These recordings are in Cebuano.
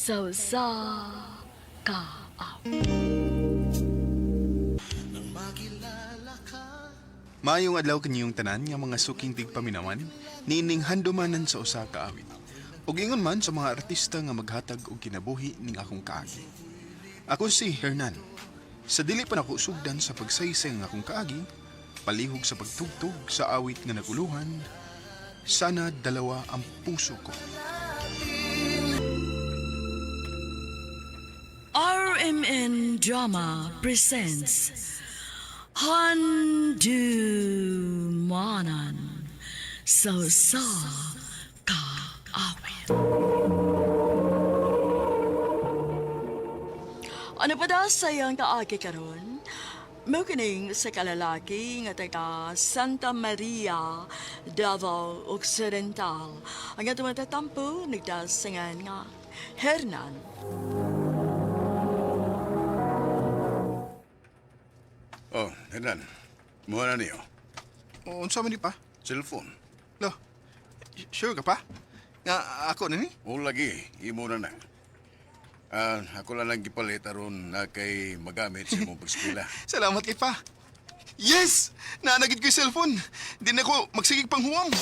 sa usa ka awit. Maayong adlaw kaniyong tanan nga mga suking tigpaminawan, niining handumanan sa usa ka awit. Ug ingon man sa mga artista nga maghatag og kinabuhi ning akong kaagi. Ako si Hernan. Sa dili pa nako sugdan sa pagsaysay ng akong kaagi, palihog sa pagtugtog sa awit nga naguluhan, sana dalawa ang puso ko. RMN Drama presents Handumanan sa usa ka awit. Ano pa da sa iyang kaagi karon? Mao kining sa kalalaki nga taga Santa Maria, Davao Occidental. Ang atong matatampo nagdasingan nga Hernan. Oh, Hernan. Muha na niyo. O, unsa man di pa? Cellphone. Lo, sure ka pa? Nga ako na ni? O lagi, imo na na. Ah, ako lang lang gipalit aron na kay magamit sa imong pag-eskwela. Salamat kay pa. Yes! Naanagid ko yung cellphone. Di na ko magsigig pang huwam.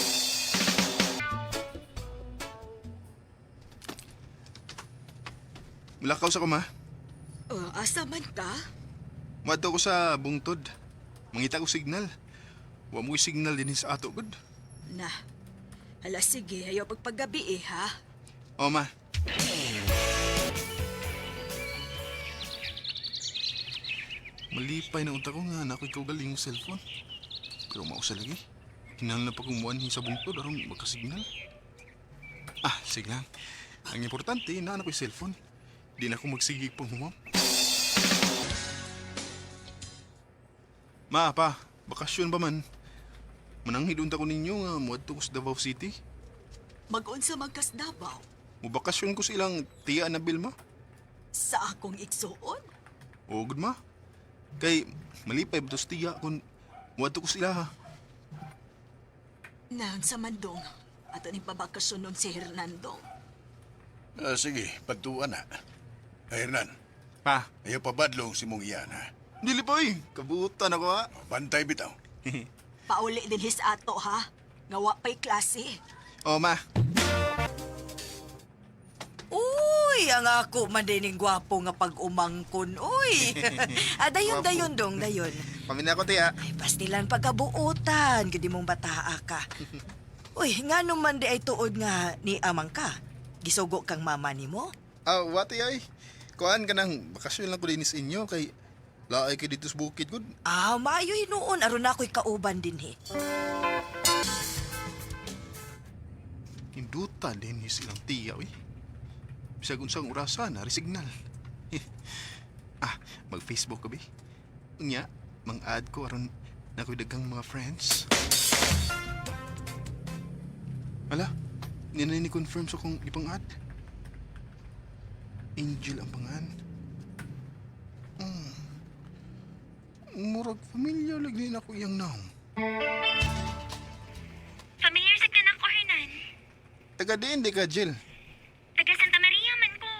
Mulakaw sa ko, ma. Oh, asa man ka? Muadto ko sa bungtod. Mangita ko signal. Wa mo signal din sa ato, gud. Na. Hala sige, ayaw pagpagabi eh, ha? O, ma. Malipay na unta ko nga anak ko galing yung cellphone. Pero mausa lagi. Kinahanglan na pa kumuan sa bungtod aron magkasignal. Ah, sige lang. Ang importante, na ko yung cellphone. Di na ako magsigig pang humam. Ma, pa, bakasyon ba man? Mananghid unta ko ninyo nga muadto ko sa Davao City. Mag-unsa man kas Davao Mubakasyon ko sa ilang tiya na Bilma. sa akong igsuon. Oo, good ma. Kay malipay ba tos tiya kung muadto ko sila ha. Nang sa mandong, ato ning pabakasyon nun si Hernando. Ah, sige, pagtuan na. Ah, Hernan, Pa? ayaw pabadlong si mong iyan, ha? Dili pa eh. Kabutan ako ha. Bantay bitaw. Pauli din his ato, ha? Nga wa pa'y klase. Oo, ma. Uy, ang ako man din ning gwapo nga pag-umangkon. Uy. Ah, dayon, Gwapo. dayon dong, dayon. Pamina ko tiya. Ay, pastilan pagkabuotan, gudi mong bataa ka. Uy, nga man di ay tuod nga ni amang ka. Gisugo kang mama nimo? Ah, what ay? Kuan ka nang bakasyon lang ko din sa inyo kay laay kay dito sa bukid gud. Ah, maayo hinuon aron ako'y kauban din he. Hinduta din his ilang tiya uy. Bisag unsang orasa na signal. Ah, mag-Facebook ko bi. Unya, mang-add ko aron na ko'y daghang mga friends. Ala, hindi na ni-confirm sa kong ipang-add. Angel ang pangan. Murag familiar lagi na ako iyang naong. Familiar sa kanak ko, Hernan. Taga diin di ka, Jill. Taga Santa Maria man ko.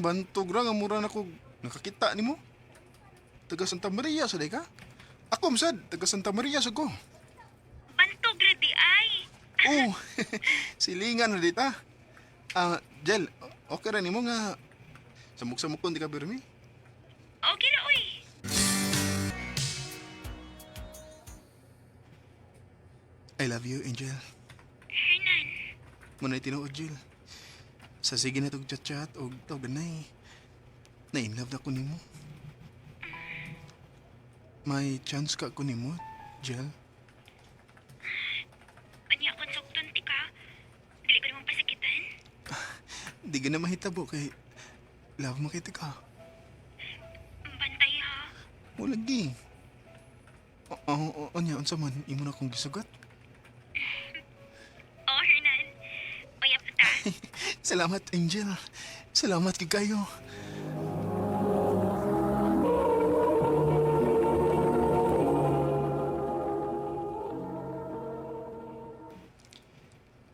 Bantog ra nga mura na ko nakakita nimo. Taga Santa Maria sa di ka? Ako masad, taga Santa Maria sa ko. Bantog ra di ay. Oh, silingan na dita. Ah, Jel, okay ra nimo nga samok-samok kon di ka birmi. Okay ra uy. I love you, Angel. Hernan, Muna'y tinuod, Jill. Sa sige na tog chat-chat og tawag ganay. Na in love na ko nimo. May chance ka ko nimo, Jill. unya kon sugton ti ka. Dili ko nimo pasakitan. Di ka na mahitabo kay love mo kita ka. Bantay ha. Mo lagi. Oo, oo, niya, unsa man, imo na akong gisugat. Oh, Hernan. Uyab ta. Salamat, Angel. Salamat kay kayo.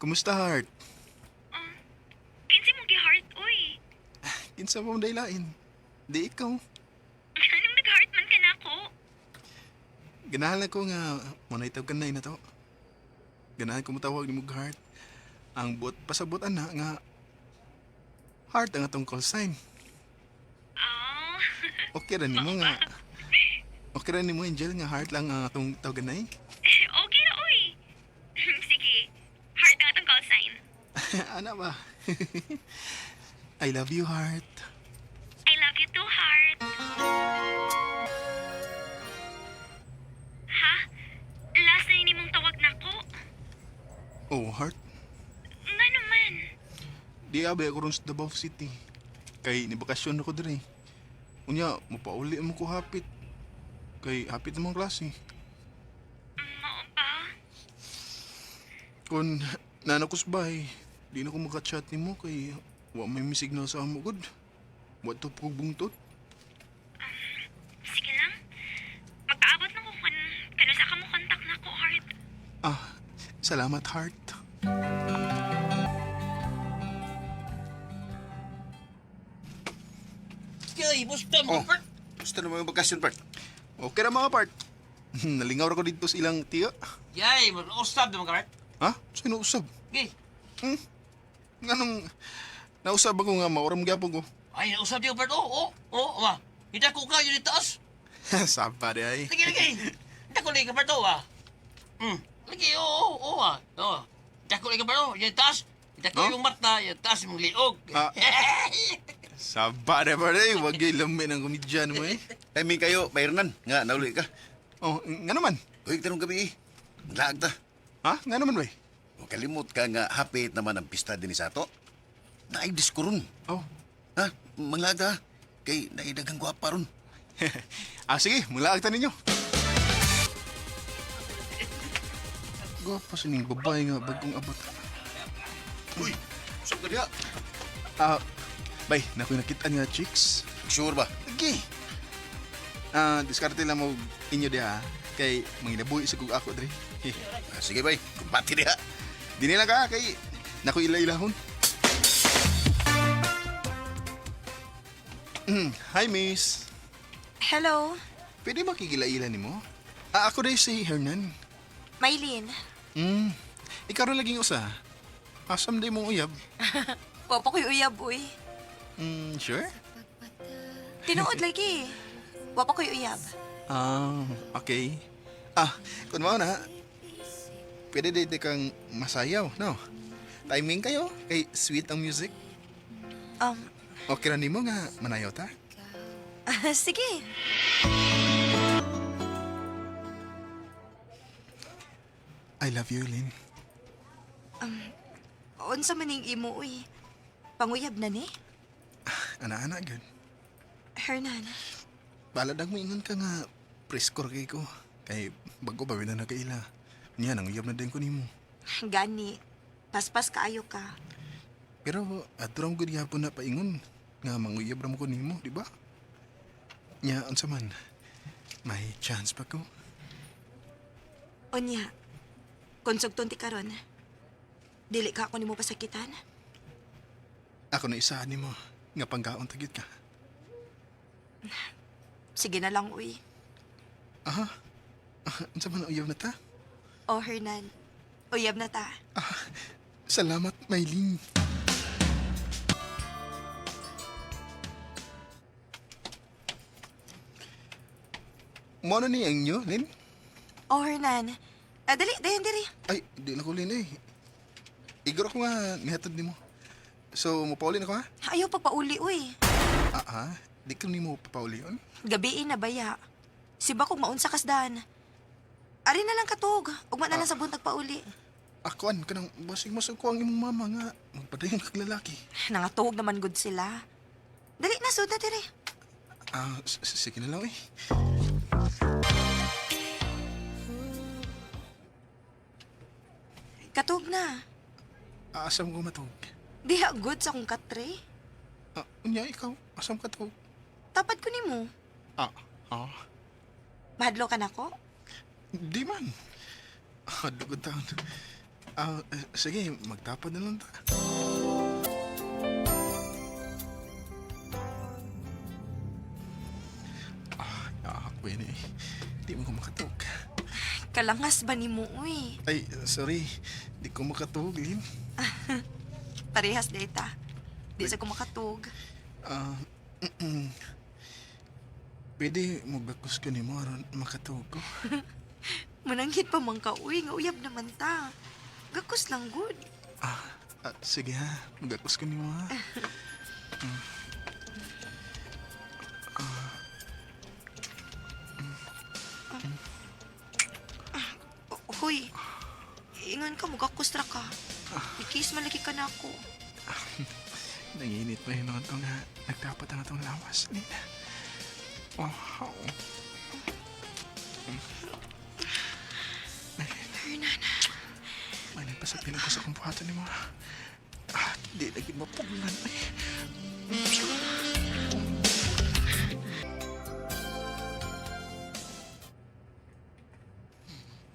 Kumusta, Heart? Kinsa mo gi-heart uy. Kinsa pa man daylain? Di ikaw. Anong nag-heart man ka na ako? Ganahan lang ko nga munay tawag kanay na to. Ganahan ko motawag nimo og heart. Ang buot pasabot ana nga heart ang atong call sign. Oh, Okay ra nimo nga. Okay ra nimo, Angel, nga heart lang ang atong tawag kanay. Okay na, uy. Sige, heart ang atong call sign. Ana ba? I love you, heart. I love you too, heart. Ha? Last na ini mong tawag na ko? Oh, heart. Nga naman. Di abi ako ron sa Davao City. Kay ni bakasyon ako dire. Unya, mapauli mo ko hapit. Kay hapit namang klase. Mao ba? Kung nana ko sa bahay, di na ko makachat nimo kay wa may mi signal sa amo gud. Wa to pug bungtot. Sige lang. Magpaabot na ko kung kanusa ka mo kontak na ko, heart. Ah, salamat, heart. Kay, busta mo, Oh. Bert. Gusto na mo yung bakasyon, Bert? Okay ra mga part. Nalingaw ra ko dito sa ilang tiyo. Yay, mag-usab naman ka, Bert. Ha? Sino usab? Gay. Nganong nausab ako nga maoram gyapon ko. Ay, nausab di ko, Bert. Oo, oo, oo, ma. Hida ko ka, yun itaas. Saba di ay. Lagi, lagi. Hida ko lagi ka, Bert, oo, ah. Lagi, oo, oo, oo, ah. Oo. Hida ko lagi ka, Bert, oo, yun itaas. Hida ko Huh? yung mata, yun taas, yung liog. Ah. Saba di pare, wag gyud lami ng komedyan mo eh. Timing kayo, Bayernan. Nga, nauli ka. Oh, nga naman. Uy, tanong gabi eh. Laag ta. Ha? Nga naman bay. O, kalimot ka nga, hapit naman ang pista din sa ato. Naay disko ron. Oh. Ha? Manglaag ta. Kay naidagang gwapa ron. Ah, sige, mula agta ninyo. Gwapo sa ning babae nga bagong abot. Uy, usap ka diha. Ah, bay, nakoy nakita nga chicks. Sure ba? Lagi. Ah, diskarte lang mo inyo diha kay manginabuhi sa kog ako dre. Ah, sige, bay. Kumbati diha. Di nila ka kay nakoy ila-ilahon. Hi, miss. Hello, Pwede makikila-ila nimo? Ah, ako dai si Hernan. Maylin. Ikaw rin laging usa. Asam day mong uyab. Wa pa ko'y uyab, uy. Sure? Tinuod lagi. Wa pa ko'y uyab. Ah, okay. Ah, kung mao na, pwede dito kang masayaw, no? Timing kayo, kay sweet ang music. Okay ra nimo nga manayaw ta? Sige. I love you, Lynn. Unsa man ning imo, uy. Panguyab na ni? Ana-ana, gud. Hernan. Balad ang moingon ka nga, preskor kay ko. Kay bago pa na nakaila. Niya, nanguyab na din ko nimo. Gani. Paspas kaayo ka. Pero adto ra gud gyapon na paingon nga manguyab ra mo ko nimo, di ba? Nya unsa man? May chance pa ko. Unya. Kung sugton ti karon, dili ka ako nimo pasakitan. Ako na isahan nimo nga panggaon ta gyud ka. Sige na lang, uy. Aha. Ah, unsa man uyab na ta? Oh, Hernan. Uyab na ta. Ah, salamat, Maylin. Mo na ni ang inyo, Lin? Oh, Hernan. Ah, dali, dayon diri. Ay, di na ko, Lin, eh. Igor ako nga nihatod nimo. So, mopauli na ko, ha? Ayaw pagpauli, uy. Ah, ah. Di ko nimo papaulion. Gabiin na baya. Siba kong maunsa kasdan. Ari na lang katog. Ugma na lang sa buntag pauli. Akuan ka nang basig masug ko ang imong mama nga magpadayon kag lalaki. Nangatuog naman gud sila. Dali na, sud na diri. Ah, sige na lang eh. Katog na. Ah, asam ko matug. Diha good sa akong katre. Ah, unya ikaw, asam ka tug. Tapad ko nimo. Ah, ah. Mahadlo ka nako? Di man. Ah, lugod taon. Ah, eh, sige, magtapad na lang ta. ba yun eh? Di mo ko makatug. Kalangas ba ni mo, uy? Ay, sorry. Di ko makatug, Lin. Parehas data. Di sa ko makatug. Ah, pwede magbakus ka ni mo aron makatug ko. Mananghid pa man ka, uy. Nga uyab naman ta. Gakos lang good. Ah, ah, sige ha. Magbakus ka ni mo ha. Huy, ingon ka, mugakos ra ka. Ikis malaki ka na ako. Nanginit pa yun noon nga nagdapat ang atong lawas, Lin. Oh, how? Hernan, May nagpasapin ako sa kumpuhatan ni mo. Ah, di lagi mapugnan. Ay.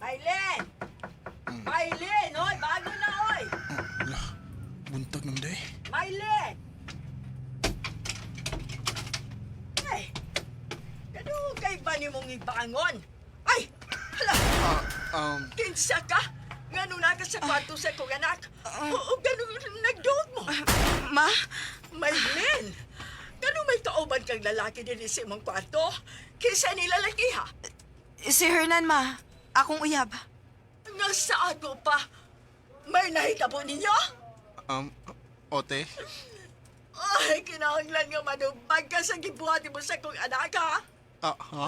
Mylene! Mylene, oy! Bago na, oy! Ala, buntag ng day. Mylene! Ay! Kanugay ba ni mong ibangon? Ay! Hala! Ah, um, Kinsa ka? Ngano na ka sa kwarto sa kong anak? Oo, ganun nagduot mo. Ma? Maylin! Ganun may kauban kang lalaki din sa imong kwarto? Kinsa ni lalaki ha? Si Hernan, ma. Akong uyab. Nga sa ako pa? May nahitabo ninyo? um, ote? Ay, kinahanglan nga manubag ka sa gibuhat mo sa kong anak ha? Ah, ha?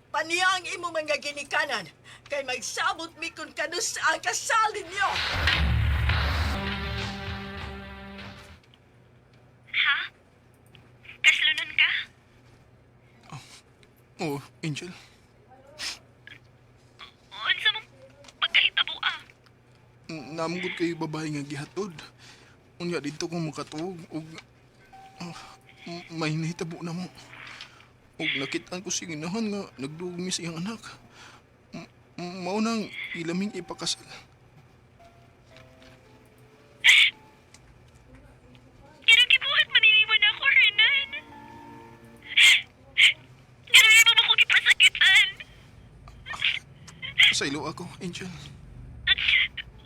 Paniya ang imong mga ginikanan kay magsabot mi kung kanus ang kasal ninyo. Ha? Kaslunon ka? Oh, Angel. Unsa mong pagkahitabo ah? Namugod kay babae nga gihatod. Unya dito ko makatuog og ah, may nahitabo na mo. Og nakitaan ko si ginahan nga nagduog mi sa iyang anak. Mao nang ilaming ipakasal. Ganun gibuhat maniniwan na ako, Hernan. Ganun imo mo ko gipasakitan. Sa ilo ako, Angel.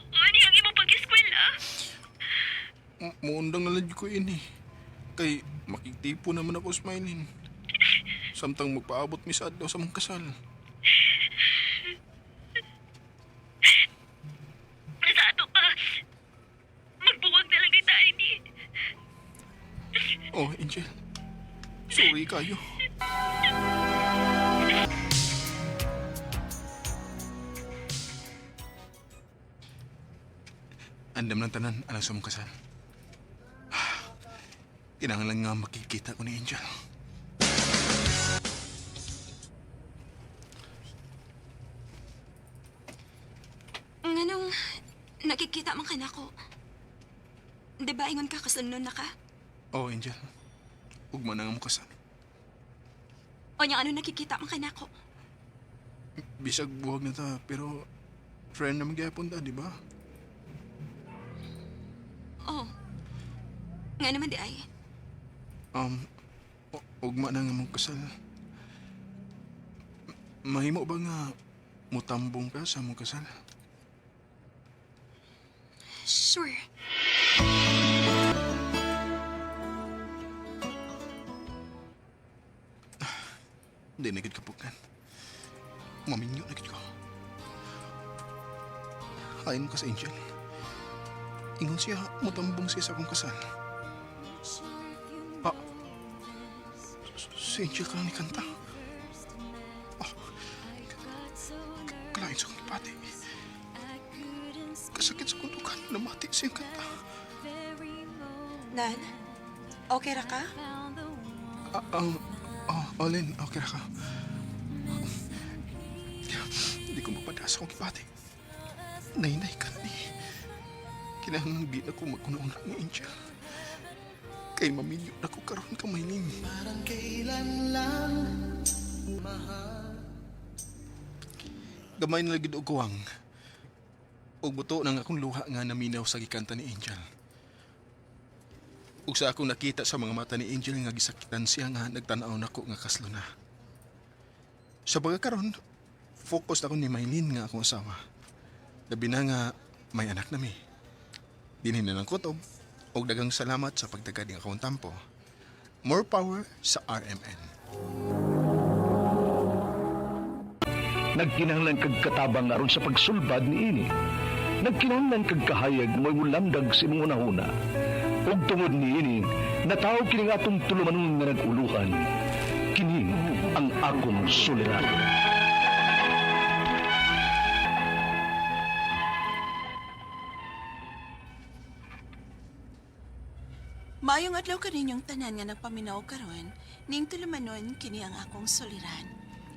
Ano yung imong pag-eskwela? Muundang na lang ko ini. Kay makigtipo naman ako smiling. Samtang magpaabot mi sa adlaw sa mong kasal. Sa ato pa. Magbuwag na lang ni tayo ni. Oh, Angel. Sorry kayo. Andam ng tanan, alang sa mong kasal. Kinahanglan lang nga makikita ko ni Angel. Nganong nakikita man ka na ako. Di ba ingon ka kasunod na ka? Oh, Angel. Ugma na nga mong kasal. O niya ano nakikita man ka na ako? Bisag buwag na ta, pero friend naman gyapon ta, di ba? Oh. Nga naman di ay. Um, ugma na nga mong kasal. Mahimo ba nga mutambong ka sa mong kasal? Sure. Hindi na gid kapukan. Maminyo na gid ko. Ayon ka sa Angel. Ingon siya, mutambong siya sa akong kasal. Ah, si Angel ka lang ni kanta. Oh, kalain sa akong ipati. Kasakit sa kundukan, namati siyang kanta. Nan, okay ra ka? Ah, oh, Olin, okay ra ka. Hindi ko mapadasa akong kipati. Nainay ka na eh. Kinahanglan di na ko magkunauna ni Angel. Kay maminyo na ko karon ka mahiling. Gamay na lagi og kuwang. Og buto ng akong luha nga naminaw sa gikanta ni Angel. Ug sa akong nakita sa mga mata ni Angel nga gisakitan siya nga nagtan-aw nako nga kaslo na. Sa pagkakaroon, focus ako ni Maylin nga akong asawa. Labi na nga may anak na mi. Dinhin na ng kutob, og daghang salamat sa pagtagad ng akong tampo. More power sa RMN. Nagkinahanglan kag katabang aron sa pagsulbad niini. Nagkinahanglan kag kahayag mo'y mulamdag sa imong hunahuna. Ug tungod niini, natawo kini nga atong tulumanon nga nag-uluhan. Kini ang akong suliran. Maayong adlaw kaninyong tanan nga nagpaminaw karon, ning tulumanon kini ang akong suliran.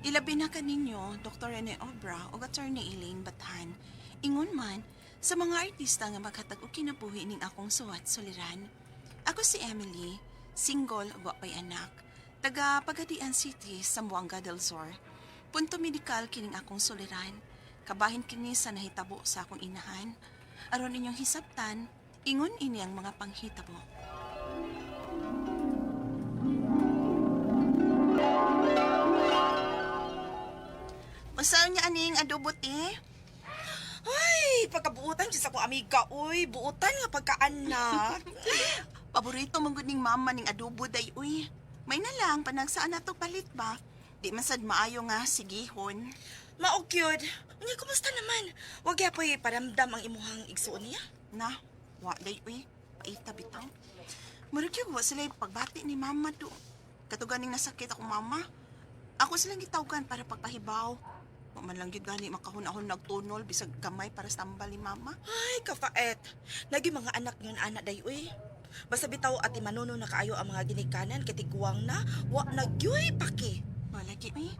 Ilabi na kaninyo Dr. Rene Obra ug Attorney Elaine Bathan. Ingon man sa mga artista nga maghatag og kinabuhi ning akong suwat suliran. Ako si Emily, single ug wa pay anak, taga Pagadian City, Zamboanga del Sur. Punto medikal kining akong suliran. Kabahin kini sa nahitabo sa akong inahan. Aron inyong hisabtan, ingon ini ang mga panghitabo. Usaw niya aning adobo te? Ay, pagkabuutan siya sa akong amiga, uy. Buutan nga pagkaanak. Paborito man gud ning mama ning adobo day uy. May na lang panagsaan na to palit ba? Di man sad maayo nga sigihon. Mao gyud. Unya kumusta naman? Wa gyapoy paramdam ang imuhang igsuon niya. Na, wa day uy. Paita bitaw. Murag gyud wa sila pagbati ni mama do. Katuganing nasakit ako mama. Ako silang gitawgan para pagpahibaw. Wa man lang gyud gani makahun-ahon nagtunol bisag gamay para sa tambal ni mama. Ay, kafaet. Lagi mga anak yun anak day uy. Basta bitaw ati manuno na kaayo ang mga ginikanan kay tiguang na, wa na gyuy paki. Malagi eh.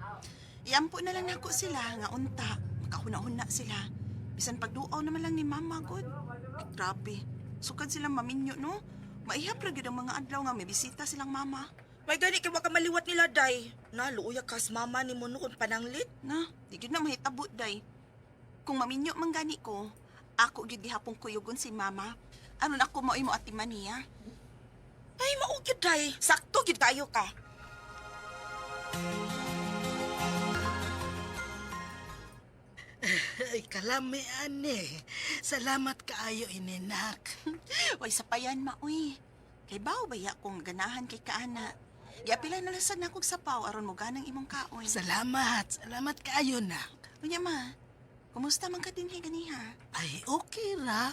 Iampo na lang nako sila nga unta. Makahuna-huna sila. Bisan pagduaw naman lang ni Mama god. Grabe. Sukad silang maminyo no. Maihap ra gyud ang mga adlaw nga may bisita silang mama. May gani kay wa ka maliwat nila day. Na luoya kas mama ni mo no kung pananglit. Na, di gyud na mahitabo day. Kung maminyo man gani ko, ako gyud gihapon kuyugon si mama. Aron ako maoy mo atiman niya. Ay, mao gyud day. Sakto gyud kayo ka. Ay, kalami, ane. Salamat kaayo, ininak. Way sapayan maoy. Kay bawo baya kung ganahan kay kaana. Giapila na lang sad nako og sapaw aron mo ganang imong kaon. Salamat. Salamat kaayo, nak. Unya ma, kumusta man ka dinhi ganiha? Ay, okay ra.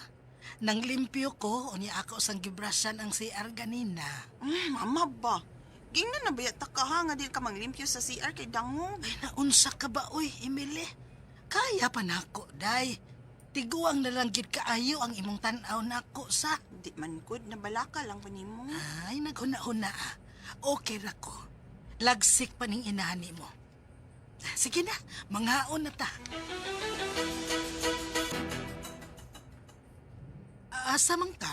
Nang limpyo ko, unya ako sang gibrasan ang CR ganina. Mama ba? Gingnan na ba ta ka ha nga dili ka manglimpyo sa CR kay dangog. Ay, naunsa ka ba, uy, Emily? Kaya pa nako, day. Tiguang na lang gid kaayo ang imong tan-aw nako sa. Di man good na balaka lang ko nimo. Ay, naghuna-huna. Ah. Okay ra ko. Lagsik pa ning inani mo. Sige na, mangaon na ta. Asa man ka?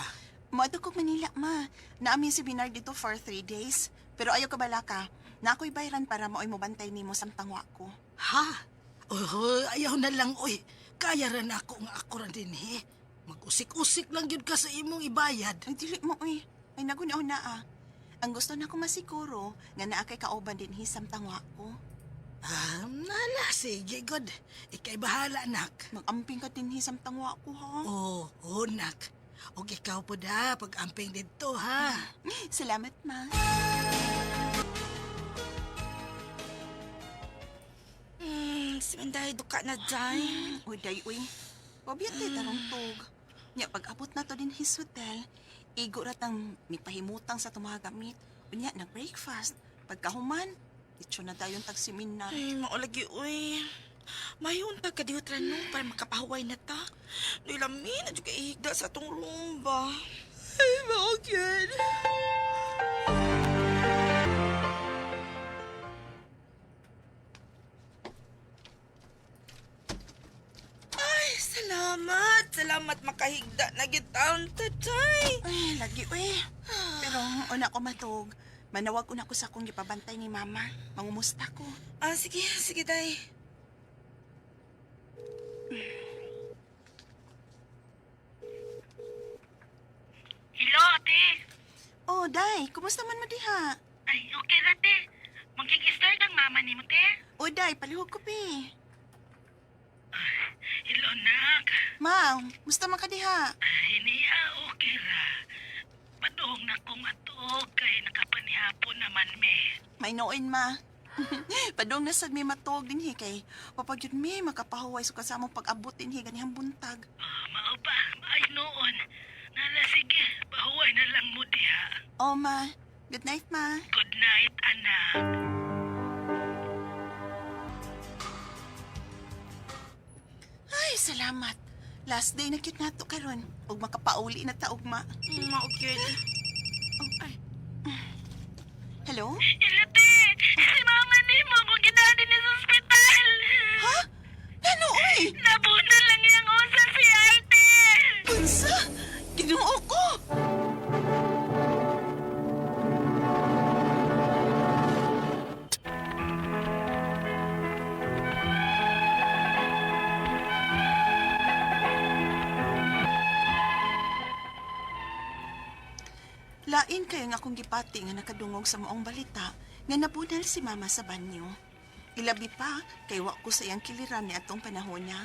Moadto kog Manila ma. Naamin si Binard dito for 3 days. Pero ayaw ka balaka. Na ako'y bayran para maoy mobantay nimo samtang wa ko. Ha? Oh, ayaw na lang, oy. Kaya ra na ako nga ako ra din, he. Mag-usik-usik lang yun ka sa imong ibayad. Ay dili mo uy. Ay naguna-una ah. Ang gusto na ko masiguro nga naa kay kauban dinhi samtang wa ko. Ah, nala, sige, good. Ika'y bahala, nak. Magamping ka dinhi samtang wa ko ha. Oh, oh, nak. Og ikaw po da, pag-amping dito, ha? Salamat ma. Si Menday duka na day. Uy, day, uy. Wabiyat tayo tarong tug. Nya, pag-abot na to din his hotel, igo ratang mipahimutang sa tumagamit. Unya, nag-breakfast. Pagkahuman, itsyo na tayong tagsiminar. Ay, mao lagi uy. Mayon ta ka diot ra no para makapahuway na ta. Doy lami na jud kay higda sa atong room ba. Ay, mao gyud. Ay, salamat. Salamat makahigda na gyud taon ta, day. Ay, lagi, uy. Pero una ko matug. Manawag una ko sa akong gipabantay ni mama. Mangumusta ko. Ah, sige, sige, day. Hello, ate. Oh, day, kumusta man mo diha? Ay, okay ra, te. Magkikistart ang mama ni mo, te. Uday, palihog ko pi. Hello, nak. Ma, musta man ka diha? Hiniya, okay ra. Padong na kong atuog kay nakapanihapon naman me. May noon, ma. Padong na sad mi matuog dinhi kay papag yun mi makapahuway sa kasamong pag-abot dinhi ganihang buntag. Oh, mao ba? Ay noon. Nala, sige, pahuway na lang mo diha. Oh, ma. Good night, ma. Good night, anak. Ay, salamat. Last day na cute nato karon. Ug makapauli na ta ugma. Mao gyud. Oh, Hello? Hello, te. Si mama nimo kung ginani ni sa ospital. Ha? Ano, oy? Nabuno lang yung usa si ate. Unsa? Ginoo ko! Lain kayo nga akong gipati nga nakadungog sa maong balita nga nabunal si mama sa banyo. Ilabi pa kay wa ko sa iyang kiliran ni atong panahon niya.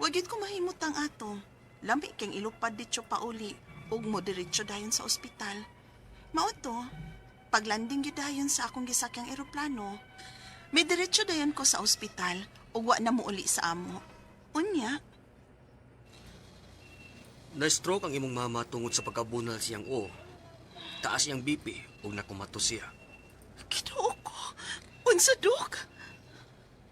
Wa gyud ko mahimutang ato. Lami kang ilupad ditso pauli ug mo diretso dayon sa ospital. Mao to, paglanding gyud dayon sa akong gisakyang eroplano, may diretso dayon ko sa ospital ug wa na muuli sa amo. Unya, Na-stroke ang imong mama tungod sa pagkabunal siyang o. Taas iyang BP ug nakumato siya. Ginoo ko. Unsa dok?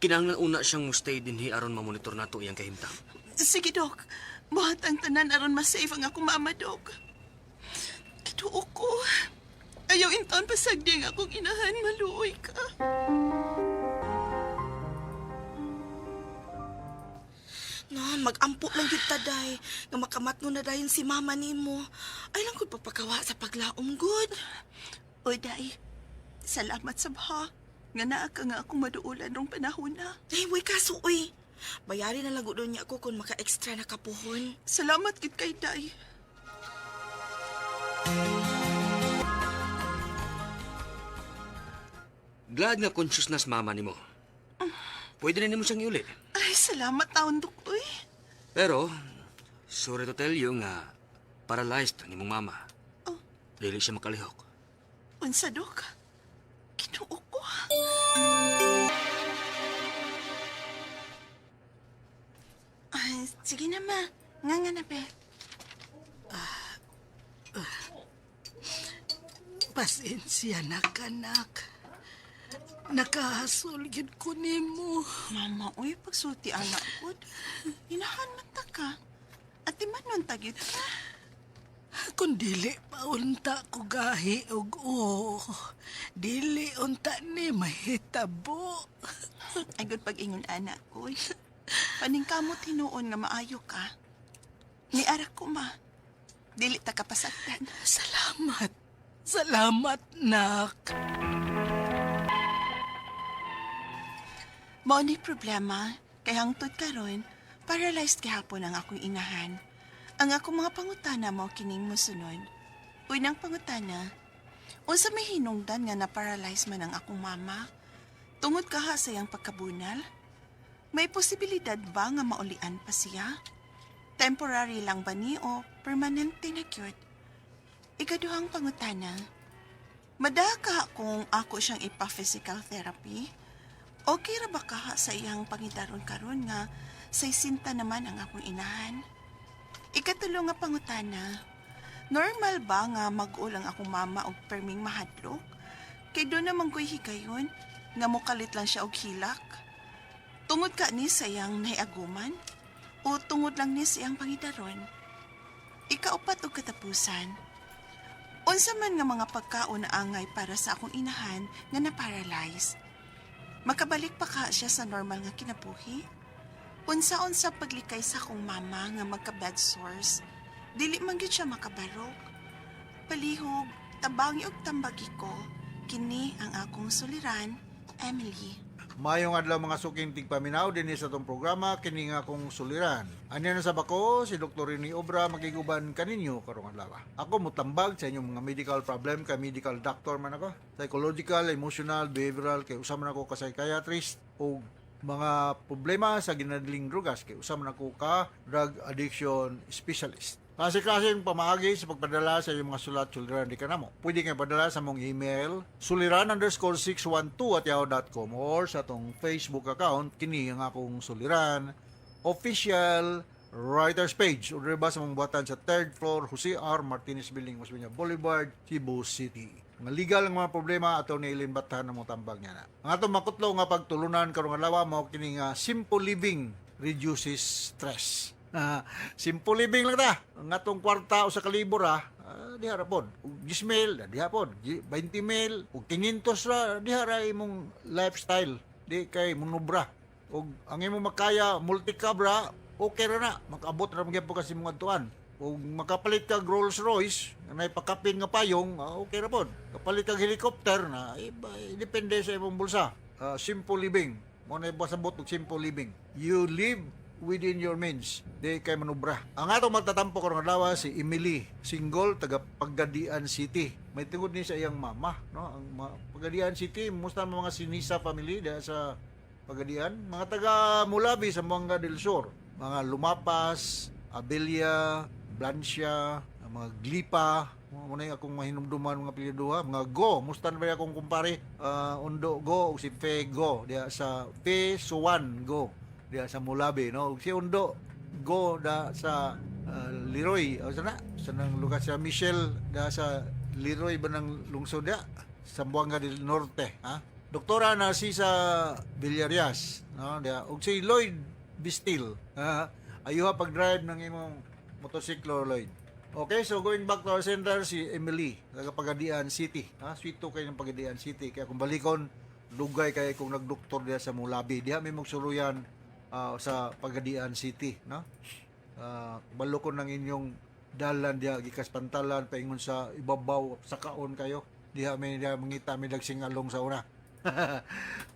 Kinahanglan una siyang mustay dinhi aron mamonitor nato iyang kahimtang. Sige, Dok. Buhat ang tanan aron masave ang akong mama, Dok. Ginoo ko. Ayaw intaon pasagdi ang akong inahan. Maluoy ka. Na, magampo lang gyud ta day. Nga makamatno na dayon si mama nimo. Ay lang gud pagpakawa sa paglaom gud. Oy, Day. Salamat sa baha. Nga naa ka nga akong maduulan rong panahon na. Ay, way kaso oy. Bayari na lang gud niya ako kung maka-extra na kapuhon. Salamat gid kay Day. Glad nga conscious na sa mama nimo. Pwede na nimo siyang iuli. Ay, salamat taon, Dok. Uy. Pero, sorry to tell you nga, paralyzed ang imong mama. Oh. Dili siya makalihok. Unsa, Dok? Ginoo ko. Ay, sige na, ma. Nga nga na, be. Pasensya na kanak. Nakahasol gyud ko nimo. Mama, uy, pagsulti anak ko. Inahan man ta ka. At manon ta gyud ka. Kung dili pa unta ko gahi og o, dili unta ni mahitabo. Ay, good pag-ingon anak ko. Paningkamot hinuon nga maayo ka. Ni ara ko, ma. Dili ta ka pasagdan. Salamat. Salamat, nak. Mao ni problema, kay hangtod karon, paralyzed gihapon ang akong inahan. Ang akong mga pangutana mao kining mosunod. Unang pangutana, unsa may hinungdan nga na-paralyze man ang akong mama? Tungod kaha sa iyang pagkabunal? May posibilidad ba nga maulian pa siya? Temporary lang ba ni o permanente na gyud? Ikaduhang pangutana, madaka kung ako siyang ipa-physical therapy? Okay ra ba kaha sa iyang pangidaron karon nga say sinta naman ang akong inahan? Ikatulo nga pangutana, normal ba nga mag-ulang akong mama og perming mahadlok? Kay doon naman ko'y higayon, nga mokalit lang siya og hilak. Tungod ka ni sa iyang naiaguman? O tungod lang ni sa iyang pangidaron? Ikaupat og katapusan, unsa man nga mga pagkaon na angay para sa akong inahan nga na-paralyze? Makabalik pa ka siya sa normal nga kinabuhi? Unsa-unsa paglikay sa akong mama nga magka-bed sores, dili man gyud siya makabarog. Palihog, tabangi og tambagi ko, kini ang akong suliran, Emily. Mayong adlaw, mga suking tigpaminaw, dinhi sa atong programa kini nga akong suliran. Anya na sa bako si Dr. Rene Obra, makiguban kaninyo karong adlaw. Ako mutambag sa inyong mga medical problem kay medical doctor man ako. Psychological, emotional, behavioral kay usa man ako ka psychiatrist, ug mga problema sa ginadling drugas kay usa man ako ka drug addiction specialist. Klase-klaseng pamaagi sa pagpadala sa inyong mga sulat suliran di kanamo. Pwede kayo padala sa mong email suliran_612@yahoo.com or sa atong Facebook account kini ang akong suliran official writers page o ba sa mong buhatan sa third floor, Jose R. Martinez Building, Osmeña Boulevard, Cebu City. Mga legal nga mga problema, ato ni Eileen Bathan na mo tambag niya na. Ang atong makutlo nga pagtulunan karong adlaw mao kini nga simple living reduces stress. Simple living lang ta. Ang atong kwarta usa ka libo ra, diha ra pod. Ug 10 mil, diha pod. 20 mil, ug 500 ra, diha ra imong lifestyle. Di kay munubra. Ug ang imong makaya multicab ra, okay ra na. Makaabot ra magyapon kasi imong adtuan. Ug makapalit kag Rolls Royce, nga nay pakapin nga payong, okay ra pod. Kapalit kag helicopter na, iba, depende sa imong bulsa. Simple living. Mo na pasabot og simple living. You live within your means. Di kay manubra. Ang atong magtatampo karong adlaw si Emily, single, taga Pagadian City. May tungod ni sa iyang mama, no? Ang Pagadian City, musta ang mga Sinisa family diha sa Pagadian, mga taga Mulabi sa Zamboanga del Sur, mga Lumapas, Abelia, Blancia, ang mga Glipa, mo na akong mahinumduman mga apelyido ha, mga Go, musta na ba akong kumpare, Undo Go ug si Fe Go diha sa Fe Suwan Go diha sa Mulabi, no? Ug si Undo Go da sa Leroy, o sa na sa nang lugar sa Michelle da sa Leroy ba ng lungsod diha Zamboanga del Norte, ha? Doktora Narcisa Villarias, no? Diha ug si Lloyd Bistil, ha? Ayuha pag-drive ng imong motorsiklo, Lloyd. Okay, so going back to our center, si Emily, taga Pagadian City. Ha, sweet to kay ng Pagadian City. Kaya kung balikon, lugay kay kung nagdoktor diha sa Mulabi. Diha may magsuluyan sa Pagadian City, no? Balokon ng inyong dalan diha gikas Pantalan paingon sa ibabaw sa kaon kayo. Diha may diha mangita may nagsingalong sa una.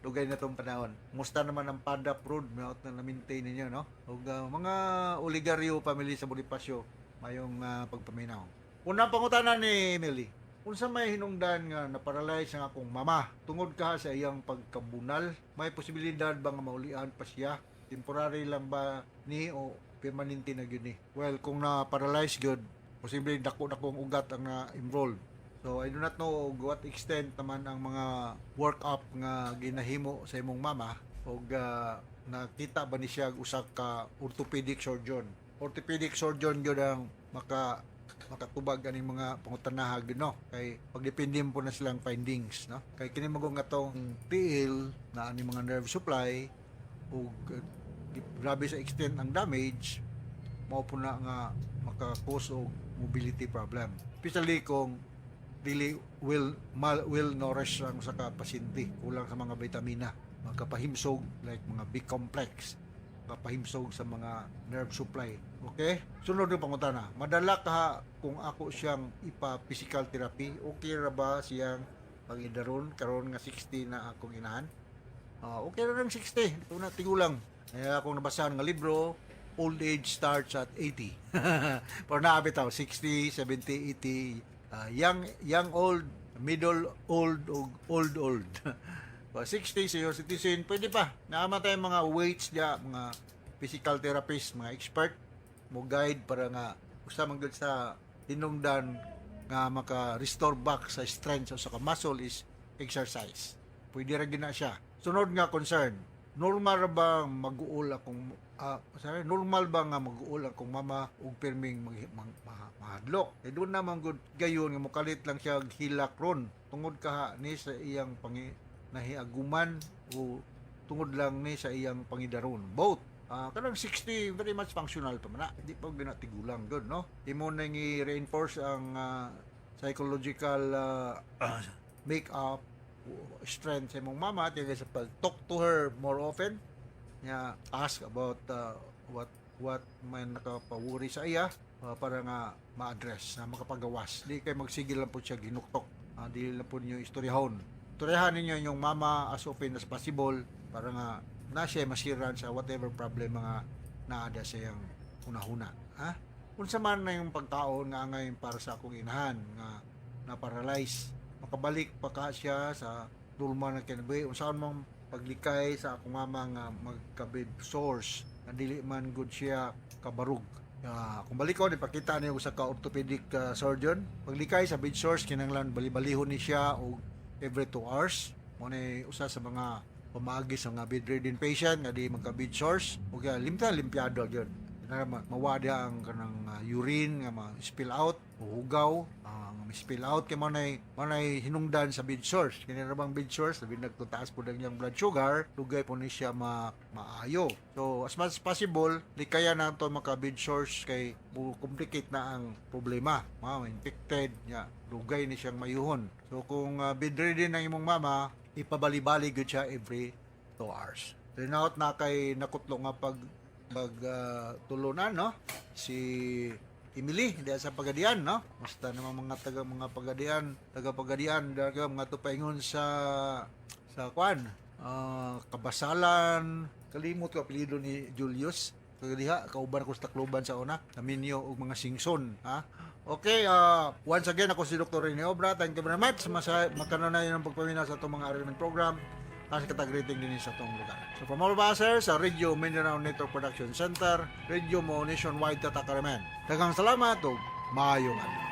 Lugay na tong panahon. Musta naman ang Padap Road, maot na na-maintain ninyo, no? Ug mga Oligario family sa Bonifacio, mayong pagpaminaw. Unang pangutana ni Emily, unsa may hinungdan nga naparalyze ang akong mama tungod ka sa iyang pagkabunal? May posibilidad ba nga maulian pa siya? Temporary lang ba ni o permanente na gyud ni? Well, kung na-paralyze gyud, posible dako na kong ugat ang na-involved. So I do not know what extent naman ang mga work-up nga ginahimo sa imong mama og nakita ba ni siya og usa ka orthopedic surgeon. Orthopedic surgeon gyud ang makatubag aning mga pangutanaha gyud, no, kay pagdepende po na silang findings, no, kay kini magong atong tiil na ani mga nerve supply ug grabe sa extent ang damage, mao po na nga maka-cause og mobility problem, especially kung dili well well nourished ang usa ka pasyente, kulang sa mga vitamina, makapahimsog like mga B complex, kapahimsog sa mga nerve supply. Okay, sunod yung pangutana: madala ka kung ako siyang ipa physical therapy, okay ra ba siyang pangidaron karon nga 60 na akong inahan? Okay ra ng 60 ito na tigulang. Kaya akong nabasahan nga libro, old age starts at 80. Pero naa bitaw 60, 70, 80, young, young old, middle old, ug old old. Well, 60, senior citizen, pwede pa. Naama tayo mga weights diya, mga physical therapist, mga expert, mo guide para nga usa man gyud sa hinungdan nga maka-restore back sa strength sa usa ka muscle is exercise. Pwede ra gyud na siya. Sunod nga concern, normal ra ba mag-uol akong sorry, normal ba nga mag-uol akong mama ug pirming mahadlok? Eh doon naman gud gayon nga mokalit lang siya og hilak ron tungod kaha ni sa iyang pangi nahiaguman o tungod lang ni sa iyang pangidaron? Both. Kanang 60, very much functional pa man na. Di pa gyud na tigulang gud, no? Imo nang i-reinforce ang psychological make-up strength sa imong mama tiga sa pag talk to her more often nya, ask about what man nakapawuri sa iya para nga ma-address na makapagawas, di kay magsigil lang po siya ginuktok. Di lang po ninyo istoryahon, istoryahan ninyo inyong mama as often as possible. Para nga na siya masiran sa whatever problem mga naada sa iyang hunahuna. Ha? Unsa man na yung pagkaon nga angay para sa akong inahan nga na-paralyze, makabalik pa ka siya sa normal na kinabuhi? Unsaon mang paglikay sa akong mama nga magka-bed sores nga dili man gud siya kabarug? Kung balikon, ipakita niyo sa ka orthopedic surgeon. Paglikay sa bed sores, kinahanglan bali-balihon ni siya og every 2 hours. Mo ni usa sa mga pamaagi sa mga bedridden patient nga di magka bed sores ug limta limpiado gyud. Kinahanglan mawada ang kanang urine nga ma-spill out o hugaw nga ma-spill out kay mo nay hinungdan sa bed sores. Kini ra bang bed sores, labi nagtutaas po ang iyang blood sugar, dugay po ni siya maayo. So as much as possible, likayan na to maka bed sores kay mo complicate na ang problema, ma infected nya, dugay ni siyang mayuhon. So kung bedridden ang imong mama, ipabali-bali gyud siya every 2 hours. Then out na kay nakutlo nga pag mag tulunan, no, si Emily diya sa Pagadian, no. Basta naman mga taga mga Pagadian, taga Pagadian daga mga tupaingon sa kwan, Kabasalan. Kalimot ko apelyido ni Julius kagadiha, kauban ko sa Tacloban sa una, naminyo og mga Singson, ha. Okay, once again, ako si Dr. Rene Obra. Thank you very much. Masa makanunay ng pagpaminaw sa atong mga arrangement program. Taas katag-rating din sa atong lugar. So from all of us here sa Radio Mindanao Network Production Center, Radio Mo Nationwide Tatakaraman. Daghang salamat ug maayong adlaw.